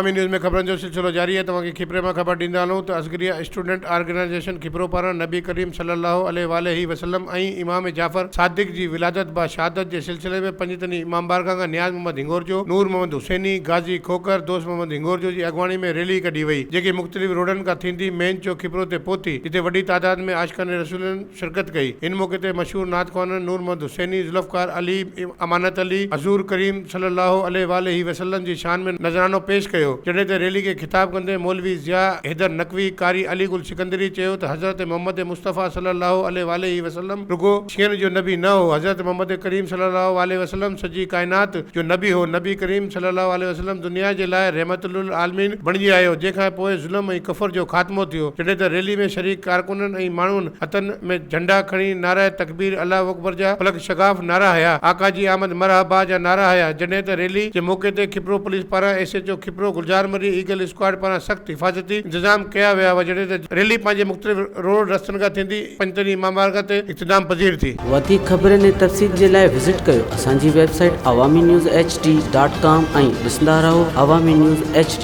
عوامي news ۾ خبرن جو سلسلو جاري آهي توهان کي کپري مان خبر ڏيندا هلون ته اصغريه اسٽوڊنٽ آرگنائيزيشن کپرو پاران نبي ڪريم صلي الله عليه واله وسلم ۽ امام جعفر صادق جي ولادت با شهادت جي سلسلي ۾ پنجتني امام بارگاهه کان نياز محمد هنگورجو، نور محمد حسيني، غازي کوکر، دوست محمد هنگورجو جي اڳواڻي ۾ ريلي ڪڍي وئي جيڪي مختلف روڊن کان ٿيندي مين چوڪ کپرو تي پهتي جتي وڏي تعداد ۾ عاشقان رسولن شرڪت ڪئي. ان موقعي تي مشهور نعت خوانن نور محمد حسيني، ذوالفقار علي، امانت علي، حضور ڪريم صلي الله عليه واٰله وسلم جي شان ۾ نذرانو پيش ڪيو. جڏهن ته ريلي کي خطاب ڪندي مولوي ضياء حيدر نقوي، قاري علي گل سڪندري چيو ته حضرت محمد مصطفيٰ صلي الله عليه واٰله وسلم رڳو شيعن جو نبي نه هو، حضرت محمد ڪريم صلي الله عليه وسلم سڄي ڪائنات جو نبي هو، نبي ڪريم صلي الله عليه وسلم دنيا جي لاء رحمت للعالمين بڻجي آيو، جنهن کان پوء ظلم ۽ ڪفر جو خاتمو ٿيو، جڏهن ته ريلي ۾ شريڪ ڪارڪنن ۽ ماڻهن هٿن ۾ جهنڊا کڻي نعره تڪبير الله اڪبر جا فلڪ شگاف نعرا هنيا، آقا جي آمد مرحبا جا نعرا هنيا، جڏهن ته ريلي جي موقعي تي کپرو پوليس پاران S H O Khipro Gulzar Marri Eagle squad پاران سخت حفاظتي انتظام ڪيا ويا هئا، جڏهن ته ريلي پنهنجي مختلف روڊ رستن کان ٿيندي پنجتني امام بارگاهه تي اختتام پذير ٿي. وڌيڪ خبرن ۽ تفصيل جي لاء وزٽ ڪيو اسان جي website Awami news H D dot com ۽ ڏسندا رهو عوامي نيوز ايڇ ڊي.